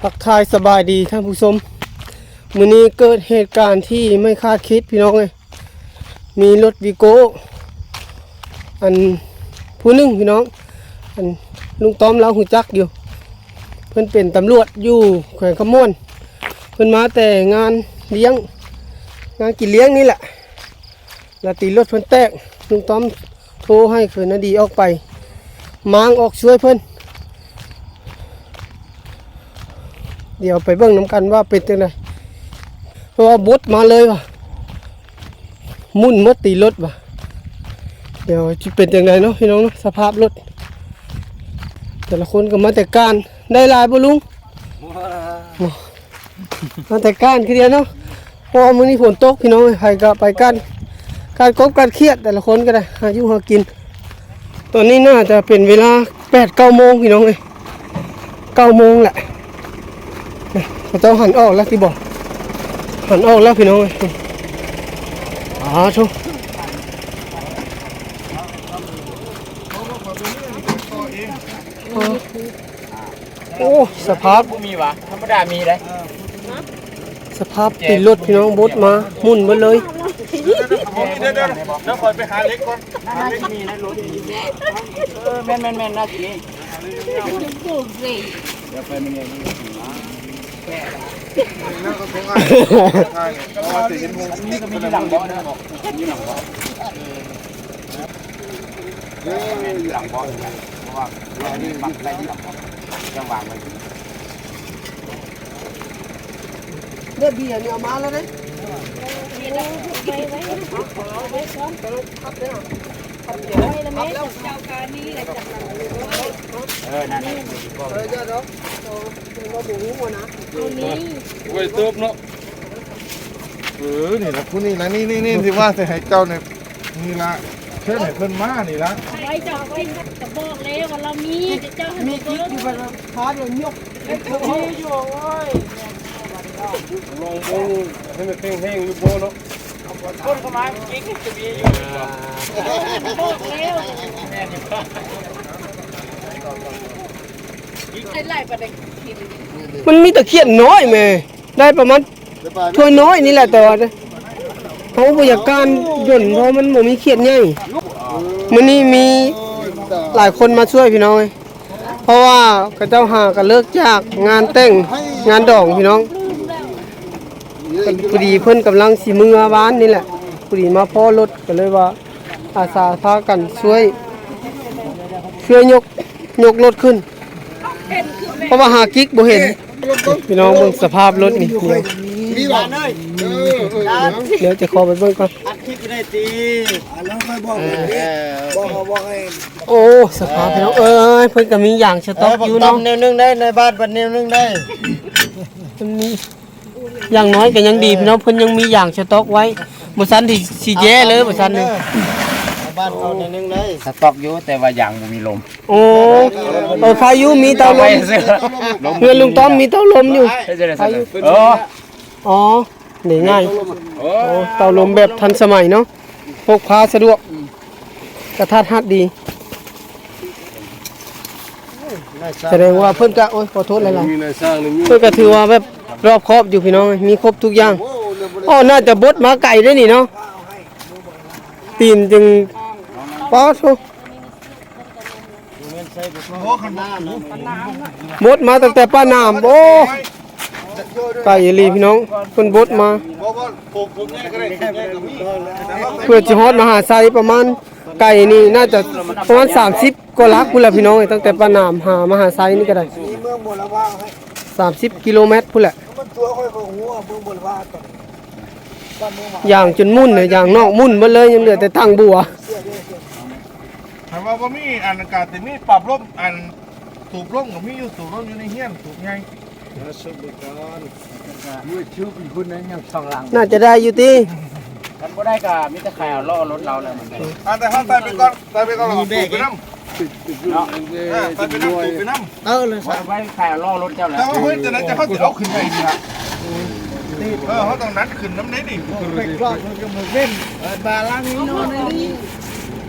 ທັກທາຍສະບາຍດີທ່ານຜູ້ຊົມ, ມື້ນີ້ເກີດເຫດການທີ່ໄມ່ຄາດຄິດພີ່ນ້ອງເອີຍ. ມີລົດວີໂກ້ ອັນ ຜູ້ໜຶ່ງພີ່ນ້ອງ ອັນ ລຸງຕ້ອມລາວຮູ້ຈັກຢູ່, ເພິ່ນເປັນຕຳຫຼວດຢູ່ແຂວງຄຳມ່ວນ, ເພິ່ນມາແຕ່ງານລ້ຽງ ງານກິນລ້ຽງນີ້ແຫຼະ ລະຕີລົດເພິ່ນແຕກ. ລຸງຕ້ອມໂທໃຫ້ເຂີນນາດີອອກໄປມ້າງອອກຊ່ວຍເພິ່ນ. ດຽວໄປເບິ່ງນຳກັນວ່າເປັນຈັ່ງໃດ, ເພາະວ່າບົດມາເລີຍວ່າ ໝຸ່ນໝົດຕີລົດວ່າ. ດຽວຊິເປັນຈັ່ງໃດເນາະພີ່ນ້ອງເນາະ, ສະພາບລົດ ແຕ່ລະຄົນກໍມາແຕ່ການ. ໄດ້ຫຼາຍບໍ່ລຸງ? ມາແຕ່ການຄືດຽວເນາະ, ເພາະວ່າມື້ນີ້ຝົນຕົກພີ່ນ້ອງເອີຍ, ໃຜກໍໄປການ ການກົບການຄຽດ ແຕ່ລະຄົນກໍໄດ້ຫາຢູ່ຫາກິນ. ຕອນນີ້ໜ້າຈະເປັນເວລາແປດເກົ້າໂມງພີ່ນ້ອງເອີຍ, ເກົ້າໂມງແຫຼະ. ເຂົາເຈົ້າຫັນອອກແລ້ວຕິບໍ? ຫັນອອກແລ້ວພີ່ນ້ອງເອີຍ. ອາໂທ ໂອ້ ສະພາບ ບໍ່ມີຫວາ? ທຳມະດາມີເດ້. ສະພາບຕີລົດພີ່ນ້ອງ, ບົດມາໝຸ່ນເບິດເລີຍ. ເດີໆ ເດີຂ້ອຍໄປຫາເຫຼັກກ່ອນ. ໜ້າຈະມີໃນລົດ. ເອີ ແມ່ນໆໆ ໜ້າຈະມີ. ເບຍນີ້ເອົາມາແລ້ວເດ້. ເອີ ນັ້ນແຫຼະ ເອີ ຢ່າດອກ ເອີ ບໍ່ຮູ້ນະ ເອົານີ້ ໄວເຕີບເນາະ. ເອີ ນີ້ລະ ຜູ້ນີ້ລະ ນີ້ໆໆ ຊິວ່າຊິໃຫ້ເຈົ້ານີ້ ນີ້ລະ ເຊີນໃຫ້ເພິ່ນມານີ້ລະ. ໄວ້ເຈົ້າ ກະບອກແລ້ວວ່າລາວມີ ແຕ່ເຈົ້າ ມີກິດຢູ່ ພາດຽວຍົກ ມີຢູ່ ໂອ້ຍ ລອງເບິ່ງໃຫ້ມັນແຂງແຮງຢູ່ບໍ່ເນາະ. ຄົນເຂົ້າມາກິກຈະມີຢູ່ ບອກແລ້ວ ກິກເປັນຫຼາຍປານໃດ. ມັນມີແຕ່ຂຽດນ້ອຍແມ່. ໄດ້ປະມານຖ້ວຍນ້ອຍນີ້ແຫຼະ, ແຕ່ວ່າເຮົາບໍ່ຢາກກ້ານດົນ ເພາະມັນບໍ່ມີຂຽດໃຫຍ່. ມື້ນີ້ມີຫຼາຍຄົນມາຊ່ວຍພີ່ນ້ອງເອີຍ, ເພາະວ່າເຂົາເຈົ້າຫາກໍເລີກຈາກງານແຕ່ງງານດອງພີ່ນ້ອງ. ພໍດີເພິ່ນກຳລັງຊິເມືອບ້ານນີ້ແຫຼະ, ພໍດີມາພໍ້ລົດ ກໍເລີຍວ່າອາສາພາກັນຊ່ວຍ ຊ່ວຍຍົກ ຍົກລົດຂຶ້ນ ເພາະວ່າຫາກິກບໍ່ເຫັນ. ພີ່ນ້ອງເບິ່ງສະພາບລົດນີ້ ມີຫວານເອີຍ. ເອີ ເອີ ເອີ ດຽວຈະຂໍໄປເບິ່ງກ່ອນ. ອັດຄລິບຢູ່ໃນຕີ ອັນນັ້ນຄ່ອຍບອກເດ້ ບອກ ບອກໃຫ້. ໂອ້ ສະພາບພີ່ນ້ອງເອີຍ, ເພິ່ນກໍມີຢາງສະຕັອກຢູ່ເນາະ. ແນວໜຶ່ງໄດ້ ໃນບ້ານບັດແນວໜຶ່ງໄດ້ ມັນມີ ຢ່າງໜ້ອຍກໍຍັງດີພີ່ນ້ອງ, ເພິ່ນຍັງມີຢາງສະຕັອກໄວ້. ບໍ່ຊັ້ນຊິ ຊິແຍ່ເລີຍ ບໍ່ຊັ້ນນີ້. ບ້ານເຂົາໜ້ອຍໜຶ່ງເລີຍ ສະຕັອກຢູ່ ແຕ່ວ່າຢາງບໍ່ມີລົມ. ໂອ້ ເອີ ໃຄຢູ່ ມີເຕົາລົມ. ເຮືອນລຸງຕ້ອມມີເຕົາລົມຢູ່. ເອີ ອໍ ນີ້ງ່າຍ. ໂອ້ ເຕົາລົມແບບທັນສະໄໝເນາະ, ພົກພາສະດວກ ກະທັດຮັດດີ. ສະແດງວ່າເພິ່ນກະ ໂອ້ຍ ຂໍໂທດຫຼາຍໆ ເພິ່ນກະຖືວ່າແບບ ຮອບຄອບຢູ່ພີ່ນ້ອງເອີຍ, ມີຄົບທຸກຢ່າງ. ໂອ້ ໜ້າຈະບົດມາໄກເດ້ນີ້ເນາະ, ຕີນຈຶ່ງ ປາດໂທ ບົດມາຕັ້ງແຕ່ປາກນ້ຳ. ໂອ້ ໄກອີ່ຫຼີພີ່ນ້ອງ, ເພິ່ນບົດມາ ເພື່ອຊິຮອດມະຫາໄຊ ປະມານ ໄກນີ້ໜ້າຈະປະມານສາມສິບ ກໍຫຼັກພຸ້ນແຫຼະພີ່ນ້ອງເອີຍ, ຕັ້ງແຕ່ປາກນ້ຳຫາມະຫາໄຊນີ້ກໍໄດ້ ສາມສິບກິໂລແມັດພຸ້ນແຫຼະ. ຢາງຈົນໝຸ່ນເລີຍ, ຢາງນອກໝຸ່ນໝົດເລີຍ, ຍັງເຫຼືອແຕ່ຖັງບົວ. ຄັນວ່າບໍ່ມີອັນ ກະຊິມີປັບລົມ, ອັນ ສູບລົມກໍມີຢູ່, ສູບລົມຢູ່ໃນເຮືອນ ສູບໃຫຍ່. ເອົາສູບໄປກ່ອນ ມືດຊິວເປັນຄົນນັ້ນຍັງສອງຫຼັງ ໜ້າຈະໄດ້ຢູ່ຕິ. ຄັນບໍ່ໄດ້ກໍມີແຕ່ຂາຍເອົາລໍ້ລົດລາວແລ້ວມັນ. ອ່າ ແຕ່ເຮົາໃສ່ໄປກ່ອນ, ໃສ່ໄປກ່ອນ ແລ້ວກໍປູກໄປນຳເນາະ. ອ່າ ໃສ່ໄປນຳ ປູກໄປນຳ. ເອີ ແລ້ວໃສ່ໄວ້ຂາຍເອົາລໍ້ລົດເຈົ້າແລ້ວ. ແຕ່ວ່າເຮີ້ຍ ຈັ່ງໃດຈະ ເຮົາຊິເອົາຂຶ້ນໄດ້ນີ້ລະ. ເອີ ເຮົາຕ້ອງດັນຂຶ້ນນຳເດ້ນີ້. ໄປກອດມັນກໍບໍ່ເປັນ ເອີ ບາລັງນີ້ນອນໃນນີ້.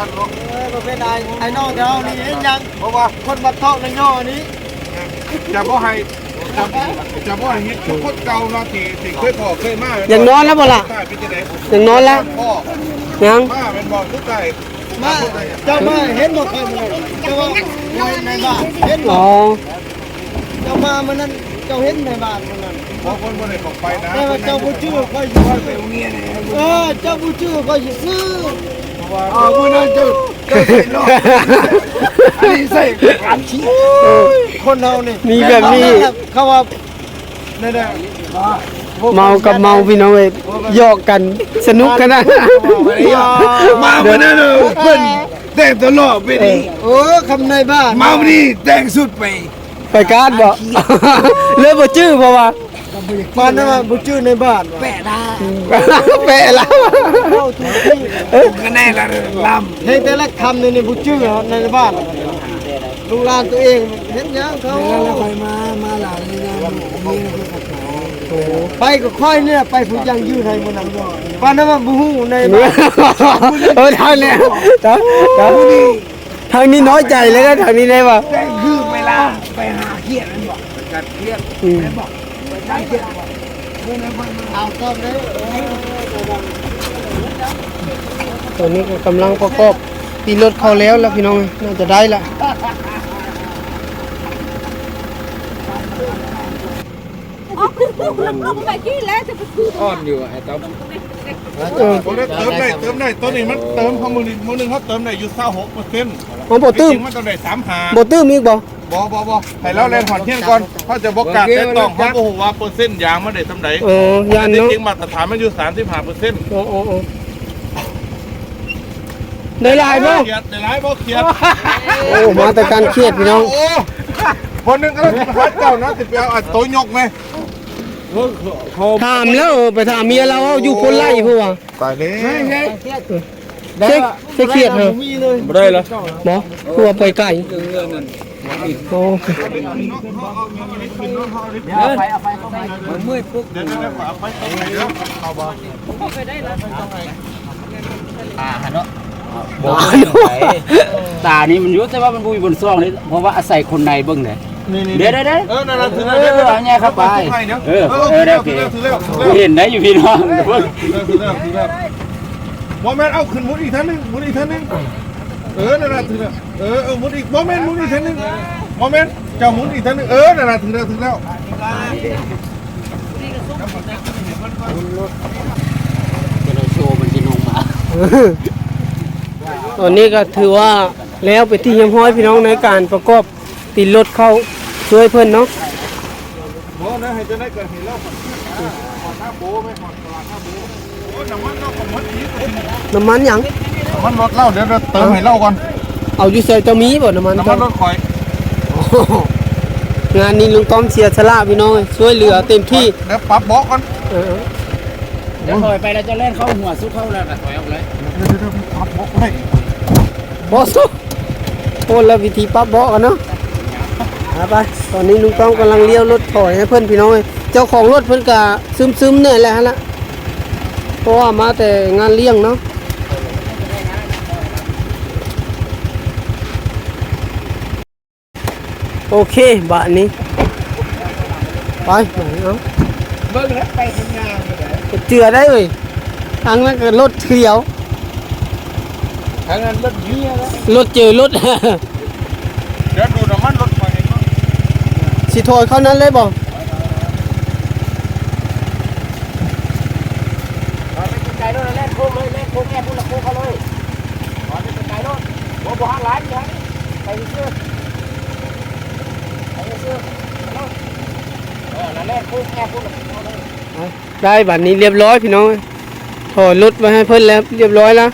ເອີ ບໍ່ເປັນໄອ ໄອນ້ອງແຖວນີ້ເຮັດຫຍັງ? ເພາະວ່າຄົນມາເທາະໃນຍໍນີ້ ຈະບໍ່ໃຫ້ ຈະ ຈະບໍ່ໃຫ້ເຮັດຄືຄົນເກົ່າເນາະ ທີ່ ທີ່ເຄີຍພໍ້ເຄີຍມາ. ຢາກນອນແລ້ວບໍ່ລະ? ເປັນຈັ່ງໃດ? ຢາກນອນແລ້ວ. ຍັງ ມາແມ່ນບໍ່? ຄືໄກ່ ມາ ເຈົ້າມາເຫັນບໍ່? ເຈົ້າວ່າໃນບ້ານເຫັນບໍ່? ອໍ ເຈົ້າມາມື້ນັ້ນ ເຈົ້າເຫັນໃນບ້ານມື້ນັ້ນ. ບໍ່ ເພິ່ນບໍ່ໄດ້ເຂົ້າໄປນະ ແຕ່ວ່າເຈົ້າບໍ່ຈື່ຂ້ອຍຊື່. ເອີ ເຈົ້າບໍ່ຈື່ຂ້ອຍຊື່. ເພາະວ່າ ເອີ ມື້ນັ້ນເຈົ້າ ເຈົ້າໃສ່ຫຼອກ ອັນນີ້ໃສ່ອັນຂີ້ ເອີ ຄົນເຮົານີ້ມີແບບນີ້. ເຂົາວ່າ ນັ້ນແຫຼະ ເມົາກັບເມົາພີ່ນ້ອງເອີຍ ຫຍອກກັນສະໜຸກຂະໜາດ. ມາມື້ນັ້ນເພິ່ນແຕ່ງຕົວຫຼໍ່ໄປນີ້ ເອີ ຄຳນາຍບ້ານ ມາມື້ນີ້ແຕ່ງຊຸດໄປ ໄປການບໍ່? ເລີຍບໍ່ຈື່ ເພາະວ່າ ປານນັ້ນວ່າບໍ່ຈື່ໃນບ້ານ ແປະລາ ແປະລາ ເວົ້າຖືກທີ່ ເອີ ກະແນ່ລະລຳ ໃນແຕ່ລະຄຳນີ້ບໍ່ຈື່ໃນບ້ານ. ລູກຫຼານຕົວເອງເຮັດຫຍັງເຂົາ? ແລ້ວຂ້ອຍມາ ມາຫຼາຍຍາມນີ້ ໂອ້ ໄປກັບຂ້ອຍນີ້ແຫຼະ ໄປຜູ້ຢ່າງຢູ່ໃນມື້ນັ້ນ ປານນັ້ນວ່າບໍ່ຮູ້ໃນບ້ານ. ເອີ ທາງນີ້ ທາງນີ້ ທາງນີ້ນ້ອຍໃຈເລີຍນະ ທາງນີ້ໄດ້ບໍ່? ແຕ່ງຄືເວລາໄປຫາຂຽດແມ່ນບໍ່? ໄປກັດຂຽດ ອືມ ແມ່ນບໍ່? ໄປກັດຂຽດ ເອົາຕ້ອງເດີ. ຕອນນີ້ກໍກຳລັງປະກອບຕີນລົດເຂົ້າແລ້ວລະພີ່ນ້ອງ ໜ້າຈະໄດ້ລະ. ອໍ ຄື ຄື ຄື ຄືໄປກີ້ແລ້ວ ຈະໄປຄື ອ່ອນຢູ່ ໄອ້ຕ້ອມ ເອີ ບໍ່ໄດ້ເຕີມໄດ້ ເຕີມໄດ້ ໂຕນີ້ມັນເຕີມ ເຮົາມື້ນີ້ ມື້ໜຶ່ງເຮົາເຕີມໄດ້ຢູ່ຊາວຫົກເປີເຊັນ. ອໍ ບໍ່ຕື່ມ ທີ່ຈິງມັນຕ້ອງໄດ້ສາມຫ້າ ບໍ່ຕື່ມອີກບໍ່? ບໍ່ ບໍ່ ບໍ່ ໃຫ້ລາວແລ່ນຮອດຮຽນກ່ອນ ເຮົາຈະບໍ່ກ້າແຕະຕ້ອງ ເຮົາບໍ່ຮູ້ວ່າເປີເຊັນຢາງມັນໄດ້ສ່ຳໃດ. ເອີ ຢ້ານເນາະ ທີ່ຈິງມາດຕະຖານມັນຢູ່ສາມສິບຫ້າເປີເຊັນ. ໂອ້ ໂອ້ ໂອ້ ໄດ້ຫຼາຍບໍ່? ຂຽດ ໄດ້ຫຼາຍບໍ່? ຂຽດ ໂອ້ ມາແຕ່ການຂຽດພີ່ນ້ອງ. ໂອ້ ຄົນໜຶ່ງກຳລັງຊິໄປຫາເຈົ້ານະ ຊິໄປເອົາອັນໂຕຍົກແມ. ເອີ ເຂົາ ຖາມແລ້ວ ໄປຖາມເມຍລາວ ເອົາຢູ່ຄົນໄລ່ພຸ້ນວ່າ. ຕາຍແລ້ວ ເຊັກ ເຊັກຂຽດເນາະ ບໍ່ໄດ້ລະ ບໍ່ ຄືວ່າໄປໄກ. ໂອ້ ເມື່ອຍປຸກ ອ່າ ຫັ້ນເນາະ ຕານີ້ມັນຢູ່ ແຕ່ວ່າມັນບໍ່ມີບ່ອນສ່ອງເດ້ ເພາະວ່າອາໄສຄົນໃນເບິ່ງເດ້. ນີ້ໆ ເດ້ ເດ້ ເດ້ ເອີ ນັ້ນໆ ຖືແລ້ວ ເອີ ເດ້ ເດ້ ເອົາແຍກເຂົ້າໄປ ເອີ ເອີ ໂອເຄ ຖືແລ້ວ ຖືແລ້ວ ຖືແລ້ວ ເຫັນໄດ້ຢູ່ພີ່ນ້ອງ ຖືແລ້ວ ຖືແລ້ວ ຖືແລ້ວ ບໍ່ແມ່ນ ເອົາຂຶ້ນໝູນອີກເທື່ອໜຶ່ງ ໝູນອີກເທື່ອໜຶ່ງ ເອີ ນັ້ນລະ ຖືແລ້ວ ເອີ ເອີ ໝູນອີກ ບໍ່ແມ່ນ ໝູນອີກເທື່ອໜຶ່ງ ບໍ່ແມ່ນ ເຈົ້າໝູນອີກເທື່ອໜຶ່ງ ເອີ ນັ້ນລະ ຖືແລ້ວ ຖືແລ້ວ. ຕອນນີ້ກໍຖືວ່າແລ້ວເປັນທີ່ຮຽບຮ້ອຍພີ່ນ້ອງ ໃນການປະກອບຕີນລົດເຂົ້າຊ່ວຍເພິ່ນເນາະ. ບໍ່ນະ ໃຫ້ເຈົ້ານາຍກໍເຫັນແລ້ວ ຂອດໜ້າໂບແມ່ ຂອດຕະຫຼາດໜ້າໂບ. ໂອ້ຍ ນ້ຳມັນເຮົາກໍໝົດອີກ ນ້ຳມັນຫຍັງ? ນ້ຳມັນລົດເຮົາ ດຽວເຕີມໃຫ້ເຮົາກ່ອນ. ເອົາຢູ່ໃສ? ເຈົ້າມີບໍ່ນ້ຳມັນ? ນ້ຳມັນລົດຂ້ອຍ. ໂອ້ໂຫ ງານນີ້ລຸງຕ້ອມເສຍສະຫຼະພີ່ນ້ອງເອີຍ ຊ່ວຍເຫຼືອເຕັມທີ່. ດຽວປັບເບາະກ່ອນ. ເອີ ດຽວຖອຍໄປແລ້ວເຈົ້າແລ່ນເຂົ້າຫົວສຸດເຂົ້າແລ້ວກໍຖອຍອອກເລີຍ. ດຽວໆໆ ປັບເບາະໄວ້. ເບາະສຸດ. ໂອ້ ແລ້ວວິທີປັບເບາະກັນເນາະ. ໄປໆ ຕອນນີ້ລຸງຕ້ອມກຳລັງລ້ຽວລົດຖອຍໃຫ້ເພິ່ນພີ່ນ້ອງເອີຍ. ເຈົ້າຂອງລົດເພິ່ນກະຊຶມໆແດ່ແຫຼະຫັ້ນລະ ເພາະວ່າມາແຕ່ງານລ້ຽງເນາະ. ໂອເຄ ບາດນີ້ ໄປ ເອົາ ເບິ່ງແລ້ວໄປທາງຍາງ ເຈື່ອໄດ້ເວີຍ. ທາງນັ້ນກໍລົດທຽວ ທາງນັ້ນລົດເມຍແລ້ວ ລົດເຈີລົດ. ດຽວດູດນ້ຳມັນລົດໄປເອງເນາະ. ຊິຖອຍເຂົ້ານັ້ນເລີຍບໍ່? ໄປໄກໆໂລດ ແລ່ນໂຄ້ງເລີຍ ແລ່ນໂຄ້ງແອບພຸ້ນລະ ໂຄ້ງເຂົ້າເລີຍ. ໄປໄກໆໂລດ ບໍ່ ບໍ່ຫັກຫຼາຍ ໄປຊື່ໆ ໄປຊື່ໆ ເອີ ນັ້ນແຫຼະ ໂຄ້ງແອບພຸ້ນລະ ເຂົ້າເລີຍ. ໄດ້ ບາດນີ້ລຽບຮ້ອຍພີ່ນ້ອງເອີຍ ຖອຍລົດໄວ້ໃຫ້ເພິ່ນແລ້ວ ລຽບຮ້ອຍລະ.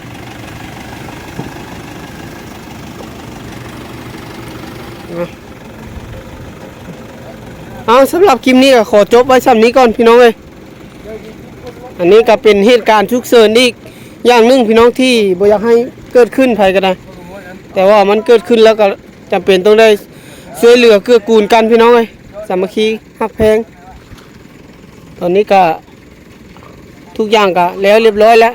ເອົາ ສຳລັບຄລິບນີ້ກໍຂໍຈົບໄວ້ຊ່ຳນີ້ກ່ອນພີ່ນ້ອງເອີຍ. ອັນນີ້ກໍເປັນເຫດການສຸກເສີນອີກຢ່າງໜຶ່ງພີ່ນ້ອງ ທີ່ບໍ່ຢາກໃຫ້ເກີດຂຶ້ນໃຜກໍໄດ້ ແຕ່ວ່າມັນເກີດຂຶ້ນແລ້ວກໍຈຳເປັນຕ້ອງໄດ້ຊ່ວຍເຫຼືອເກື້ອກູນກັນພີ່ນ້ອງເອີຍ ສາມັກຄີຮັກແພງ. ຕອນນີ້ກໍ ທຸກຢ່າງກະແລ້ວລຽບຮ້ອຍແລ້ວ.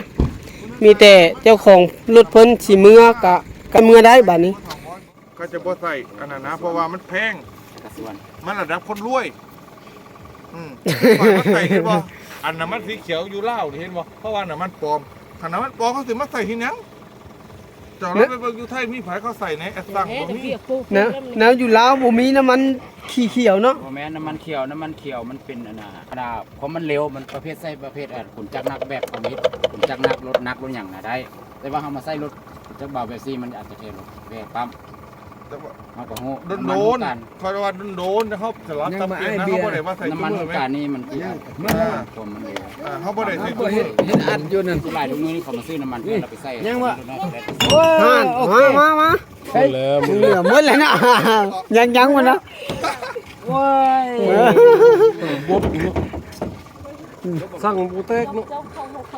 ມີແຕ່ເຈົ້າຂອງລົດເພິ່ນຊິເມືອກະ ກະເມືອໄດ້ບາດນີ້. ເຂົາຈະບໍ່ໃສ່ອັນນັ້ນນະ ເພາະວ່າມັນແພງ ມັນລະດັບຄົນລວຍ. ອືມ ຂ້ອຍມາໃສ່ເຫັນບໍ່ ອັນນ້ຳມັນສີຂຽວຢູ່ລາວນີ້ເຫັນບໍ່ ເຂົາວ່ານ້ຳມັນປອມ. ຄັນນ້ຳມັນປອມເຂົາຊິມາໃສ່ເຮັດຫຍັງ? ເຈົ້າລອງໄປເບິ່ງຢູ່ໄທ ມີໃຜເຂົາໃສ່ແດ່? ແອັດຊັງບໍ່ມີ. ແນວ ແນວຢູ່ລາວບໍ່ມີນ້ຳມັນຂີ້ຂຽວເນາະ. ບໍ່ແມ່ນນ້ຳມັນຂຽວ ນ້ຳມັນຂຽວມັນເປັນອັນນ່າ ອັນນ່າ ຄວາມມັນເລວ ມັນປະເພດໃຊ້ປະເພດ ອາ ຂົນຈັກໜັກ ແບກຂອງເຮັດ ຂົນຈັກໜັກ ລົດໜັກ ລົດຫຍັງນະໄດ້. ແຕ່ວ່າເຮົາມາໃຊ້ລົດຈັກເບົາແບບຊີ້ ມັນອາດຈະແກ່ລົດແກ່ປ້ຳ. ແຕ່ວ່າ ເຮົາກໍຮູ້ ໂດນໆ ນ້ຳມັນຂອງການ ຂ້ອຍວ່າໂດນໆ ເຮົາສະຫຼັບ ຍັງ ຕຳ ມາ ເປັນ ອ້າຍ ນະ ເບຍ ເຮົາບໍ່ໄດ້ວ່າໃສ່ ນ້ຳມັນຂອງການນີ້ມັນຄື ເອີ ຄວາມມັນເລວ ອ່າ ເຮົາບໍ່ໄດ້ໃສ່ ເຮົາບໍ່ເຮັດ ເຮັດອັດຢູ່ນັ້ນ. ສ່ວນຫຼາຍທຸກມື້ນີ້ເຂົາມາຊື້ນ້ຳມັນ ເພື່ອເຮົາໄປໃສ່ ຍັງວ່າ ລົດນ້ອຍ ໂອ້ຍ ໂອເຄ ມາ ມາ ມາ ເບິດແລ້ວ ເບິດແລ້ວນະ ຍັງ ຍັງມັນນະ. ໂອ້ຍ ບົດຢູ່ເນາະ ສັ່ງບໍ່ແຕກເນາະ.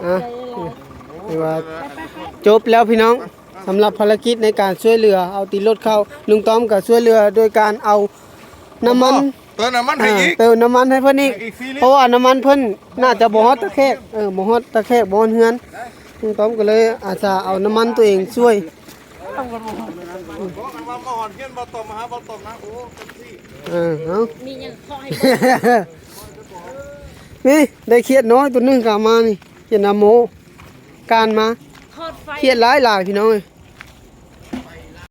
ອ່ະ ຖືວ່າຈົບແລ້ວພີ່ນ້ອງ ສຳລັບພາລະກິດໃນການຊ່ວຍເຫຼືອເອົາຕີນລົດເຂົ້າ. ລຸງຕ້ອມກໍຊ່ວຍເຫຼືອໂດຍການເອົານ້ຳມັນ ເຕີມນ້ຳມັນໃຫ້ອີກ ເຕີມນ້ຳມັນໃຫ້ເພິ່ນອີກ ອີກສີ່ລິດ ເພາະວ່ານ້ຳມັນເພິ່ນໜ້າຈະບໍ່ຮອດຕະແຄກ ເອີ ບໍ່ຮອດຕະແຄກ ບໍ່ຮອດເຮືອນ. ລຸງຕ້ອມກໍເລີຍອາສາເອົານ້ຳມັນຕົວເອງຊ່ວຍ. ບອກກັນວ່າມາຮອດເຮືອນບໍ່ຕ້ອງມາຫາບໍ່ຕ້ອງນະ ໂອ້ ເຕັມທີ່. ເອີ ເອົາ ມີຫຍັງເຄາະໃຫ້ ນີ້ ໄດ້ຂຽດນ້ອຍຕົວໜຶ່ງກໍເອົາມານີ້ ຂຽດນາໂມ ການມາ ຂຽດຫຼາຍໆ ພີ່ນ້ອງເອີຍ.